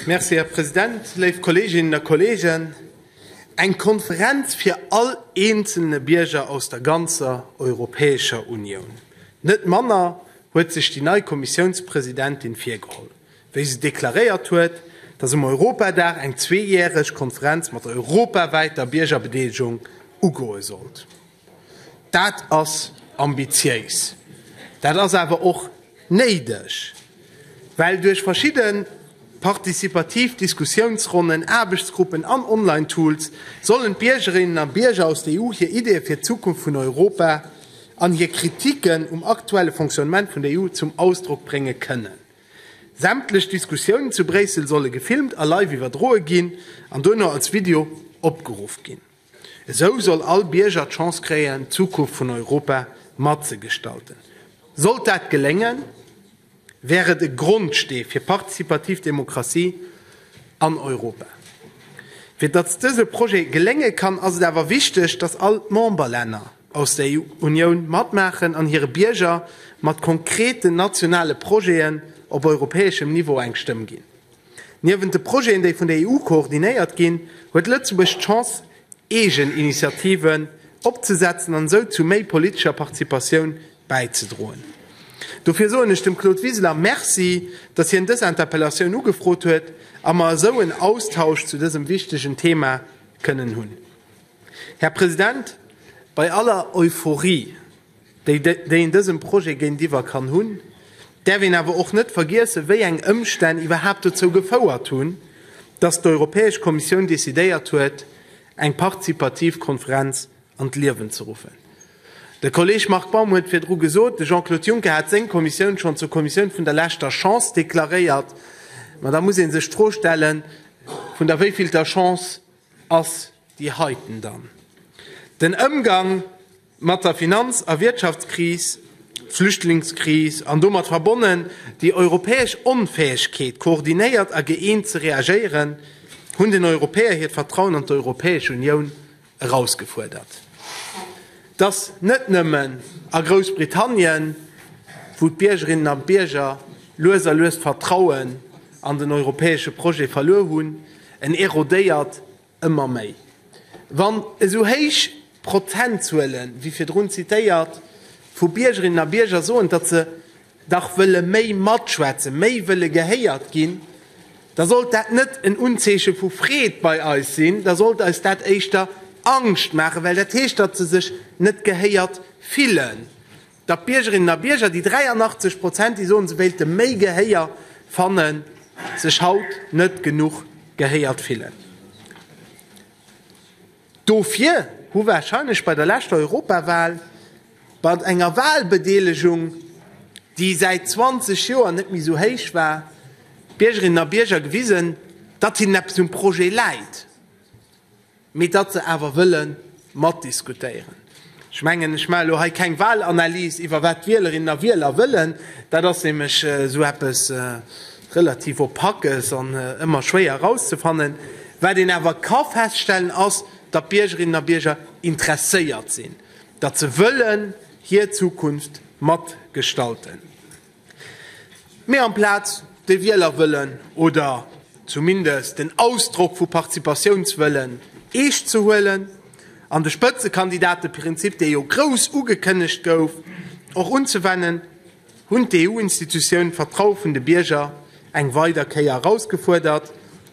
Merci, Här President. Léif Kolleeginnen a Kolleegen, eng Konferenz fir all eenzelne Bierger aus der ganzer Europäescher Unioun, net manner, huet sech déi nei Kommissiounspresidentin virgeholl, wéi se deklaréiert huet, datt um Europadag eng zweejäreg Konferenz mat europawäiter Biergerbedeelegung ugoe sollt. Dat ass ambitiéis, dat ass awer och néideg, well duerch verschidde participativ Diskussiounsronnen, Aarbechtsgruppen an Online-Tools sollen d'Biergerinnen a Bierger aus der EU hir Ideeë fir d'Zukunft vun Europa an hir Kritiken um aktuelle Fonctionnement vun der EU zum Ausdrock brénge kënnen. Sämtlech Diskussiounen zu Bréissel solle gefilmt a live iwwerdroe ginn an duerno als Video opgeruff ginn. Esou soll all Bierger d'Chance kréien, d'Zukunft vun Europa matzegestalten. Sollt dat geléngen, wär et e Grondstee fir participativ Demokratie an Europa. Fir datt dëse Projet gelénge kann, ass et awer wichteg, datt all d'Memberlänner aus der EU-Unioun matmaachen an hire Bierger mat konkreten nationale Projeten op europäeschem Niveau eng Stëmm ginn. Niewent de Projeten, déi vun der EU koordinéiert ginn, huet Lëtzebuerg d'Chance, eegen Initiativen opzesetzen an esou zu méi politescher Participatioun bäizedroen. Dofir soen ech dem Claude Wiseler Merci, datt hien dës Interpellatioun ugefrot huet a mer esou en Austausch zu dësem wichtegen Thema kënnen hunn. Här President, bei aller Euphorie, déi déi een dësem Projet géintiwwer kann hunn, däerf een awer och net vergiessen, wéi eng Ëmstänn iwwerhaapt dozou gefouert hunn, dass d'Europäesch Kommissioun decidéiert huet, eng partizipativ Konferenz an d'Liewen ze ruffen. De Kolleeg Marc Baum huet virdru gesot, de Jean-Claude Juncker hat seng Kommissioun schonn zur Kommissioun vun der leschter Chance deklaréiert. Ma da muss ee sech d'Fro stellen, vun der wéivillter Chance ass déi heiten dann? Den Ëmgang Mat der Finanz a Wirtschaftskris, d'Flüchtlingskris an domat verbonnen déi europäesch Onfäegkeet, koordinéiert a gëeent ze reagéieren, hunn den Europäer hiert Vertrauen an d'Europäesch Unioun erausgefuerdert. Dass net nëmmen a Groussbritannien, wou d'Biergerinnen an d'Bierger lues a lues d'Vertrauen an den europäesche Projet verluer hunn, en erodéiert Ëmmer méi. Wann esou héich Prozentzuelen, wéi virdrun zitéiert, vu Biergerinnen a Bierger soen, datt se dach wëlle méi matschwätzen, méi wëlle gehéiert ginn, da sollt dat net en Unzeeche vu Freed bei eis sinn, da sollt eis dat éischter Angscht maachen, well dat heescht, datt se sech net gehéiert fillen. Datt Biergerinnen a Bierger, déi 83 Prozent, déi soen, se wéilte méi Gehéier fannen, sech haut net genuch gehéiert fillen. Dofir hu warscheinlech bei der leschter Europawal, bei enger Walbedeelegung, déi säit 20 Joer net méi esou héich war, d'Biergerinnen a Bierger gewisen, datt hinnen eppes um Projet läit. mee datt se awer wëlle matdiskutéieren. Ech mengen, ech maache elo hei keng Wahlanalyse iwwer wat d'Wielerinnen a Wieler wëllen, dat ass nämlech esou eppes relativ Opaques an ëmmer schwéier erauszefannen. Wat een awer ka feststellen ass, datt d'Biergerinnen a Bierger interesséiert sinn, datt se wëllen hir Zukunft matgestalten. Mee amplaz de Wielerwëllen oder zumindest den Ausdrock vu Participatiounswëllen eescht ze huelen an de Spëtzekandidateprinzip, dee jo grouss ugekënnegt gouf, och unzewennen, hunn d'EU-Institutiounen d'Vertraue vun de Bierger eng weider Kéier erausgefuerdert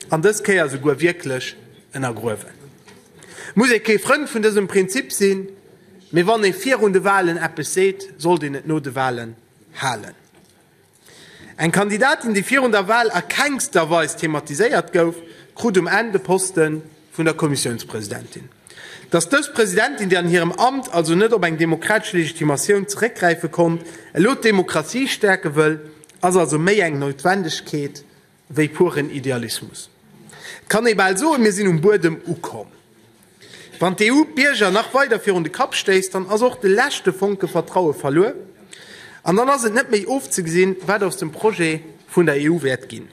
an dës Kéier esouguer wierklech ënnergruewen. Muss ee kee Frënd vun dësem Prinzip sinn, mee wann ee virun de Walen eppes seet, sollt een et no de Walen halen. Eng Kandidatin, déi virun der Wal a kengster Weis thematiséiert gouf, krut um Enn de Poste vun der Kommissiounspresidentin. Datt dës Presidentin, déi an hirem Amt also net op eng demokratesch Legitimatioun zeréckgräife konnt, elo d'Demokratie stäerke wëll, ass also méi eng Noutwendegkeet wéi puren Idealismus. Et kann ee bal soen, mir sinn um Buedem ukomm. Wann d'EU d'Bierger nach weider virun de Kapp stéisst, dann ass och de leschte Fonke Vertraue verluer an dann ass et net méi ofzegesinn, wat aus dem Projet vun der EU wäert ginn.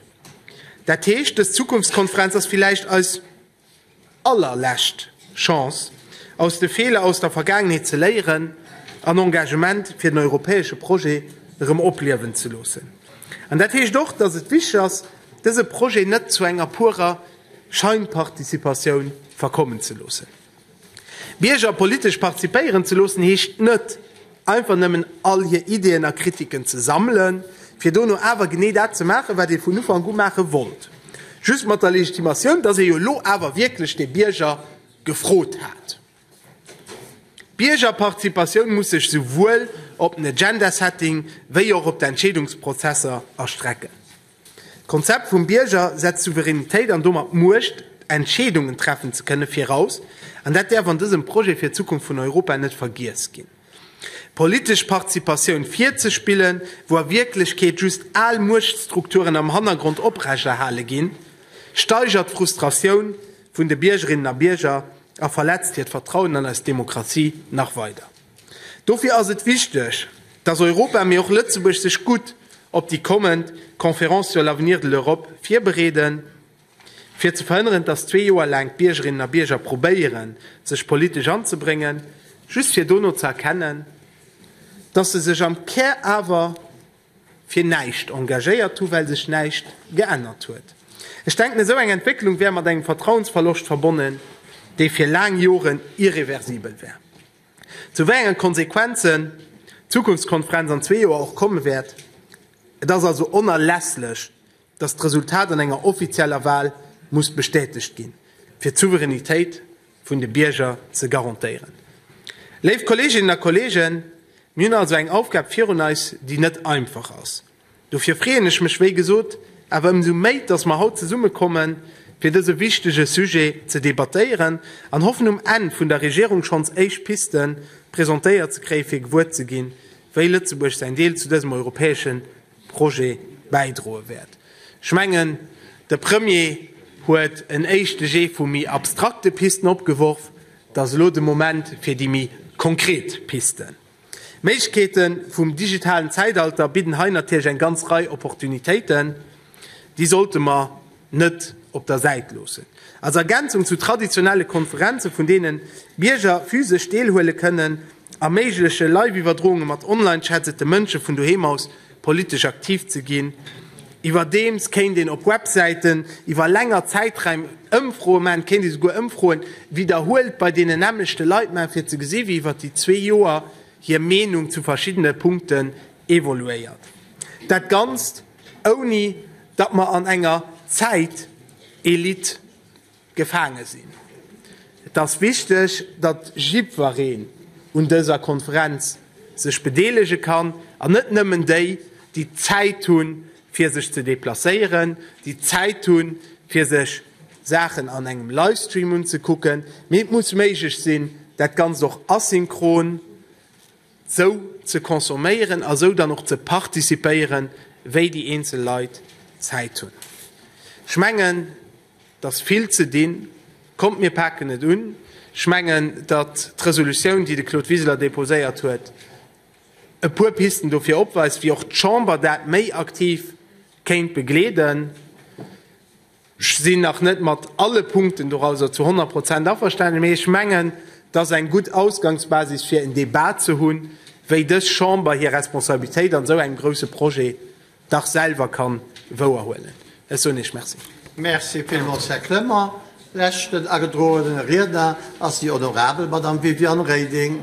Dat heescht, dës Zukunftskonferenz ass villäicht eis allerlescht Chance, aus de Feeler aus der Vergaangenheet ze léieren an Engagement fir den europäesche Projet erëm opliewen ze loossen. An dat heescht och, dass et wichteg ass, dëse Projet net zu enger purer Scheinparticipatioun verkommen ze loossen. Bierger politesch participéieren ze loossen heescht net, einfach nëmmen all hir Ideeën a Kritiken ze sammelen, fir dono awer genee dat ze maachen, wat ee vun Ufank u maache wollt, just mat der Legitimatioun, dass ee jo elo awer wierklech de Bierger gefrot hat. D'Biergerparticipatioun muss sech souwuel op den Agenda-Setting wéi och op d'Entscheedungsprozesser erstrecken. D'Konzept vum Bierger setzt Souveränitéit an domat d'Muecht, Entscheedungen treffen ze kënnen, viraus, an dat däerf an dësem Projet fir d'Zukunft vun Europa net vergiess ginn. Politesch Participatioun virzespillen, wou a Wierklechkeet just al Muechtstrukturen am Hannergrond oprechterhale ginn, steigert d'Frustratioun vun de Biergerinnen a Bierger a verletzt hiert Vertrauen an eis Demokratie nach weider. Dofir ass et wichteg, dass Europa, mee och Lëtzebuerg sech gutt op déi kommend Conférence sur l'avenir de l'Europe virbereeden, fir ze verhënneren, dass zwee Joer laang d'Biergerinnen a Bierger probéieren, sech politesch anzebréngen, just fir dono ze erkennen, dass se sech am Kär awer fir näischt engagéiert hu well sech näischt geännert huet. Ech denken, esou eng Entwécklung wär mat engem Vertrauensverloscht verbonnen, dee fir laang Joren irreversibel wär. Zu wéi enge Konsequenzen d'Zukunftskonferenz an zwee Joer och komme wäert, et ass also onerlässlech, datt d'Resultat an enger offizieller Wahl muss bestätegt ginn, fir d'Souveränitéit vun de Bierger ze garantéieren. Léif Kolleeginnen a Kolleegen, mir hunn also eng Aufgab virun eis, déi net einfach ass. Dofir freeën ech mech, wéi gesot, awer ëmsou méi, dass mer haut zesummekommen, fir dëse wichtege Sujet ze debattéieren, an hoffen um Enn vun der Regierung schonns éischt Piste presentéiert ze kréien, fir gewuer ze ginn, wéi Lëtzebuerg säin Deel zu dësem europäesche Projet bäidroe wäert. Ech mengen, de Premier huet en éischte Jet vu méi abstrakte Pisten opgeworf. Et ass elo de Moment fir déi méi konkret Pisten. D'Méiglechkeete vum digitalen Zäitalter bidden hei natierlech eng ganz Rei Opportunitéiten. Déi sollte mer net op der Säit loossen. Als Ergänzung zu traditionelle Konferenzen, vun deenen Bierger physesch deelhuele kënnen, erméigleche Live-Iwwerdrounge mat Online-Chats et de Mënsche vun doheem aus politesch aktiv ze ginn. Iwwerdeems kéint een op Websäiten iwwer länger Zäiträim Ëmfroe maachen, et kéint ee souguer Ëmfroen widderhuelt bei deenen nämmlechte Leit maachen, fir ze gesi wéi iwwer déi zwee Joer hir Meenung zu verschiddene Punkten evoluéiert. Dat Ganzt ouni datt mer an enger Zäitelite gefaange sinn. Et ass wichteg, datt jiddwereen un dëser Konferenz sech bedeelege kann an net nëmmen déi, déi d'Zäit hunn, fir sech ze deplacéieren, déi d'Zäit hunn, fir sech Saachen an engem Livestream unzekucken, mee et muss méiglech sinn, dat Ganzt och asynchron sou ze consomméieren a sou dann och ze participéieren, wéi déi eenzel Leit Zäit hunn. Ech mengen, et ass vill ze dinn. Kommt, mir paken et un. Ech mengen, datt d'Resolutioun, déi de Claude Wiseler déposéiert huet, e puer Pisten dofir opweist, wéi och d'Chamber dat méi aktiv kéint begleeden. Ech sinn nach net mat alle Punkten dorauser zu 100 Prozent averstanen, mee ech mengen, et ass eng gutt Ausgangsbasis, fir en Débat ze hunn, wéi dës Chamber hir Responsabilitéit an esou engem grouse Projet dach selwer ka wouerhuelen. Ech soen Iech Merci. Merci villmools, Här Clement. Leschten agedroene Riedner ass déi honorabel Madame Viviane Reding.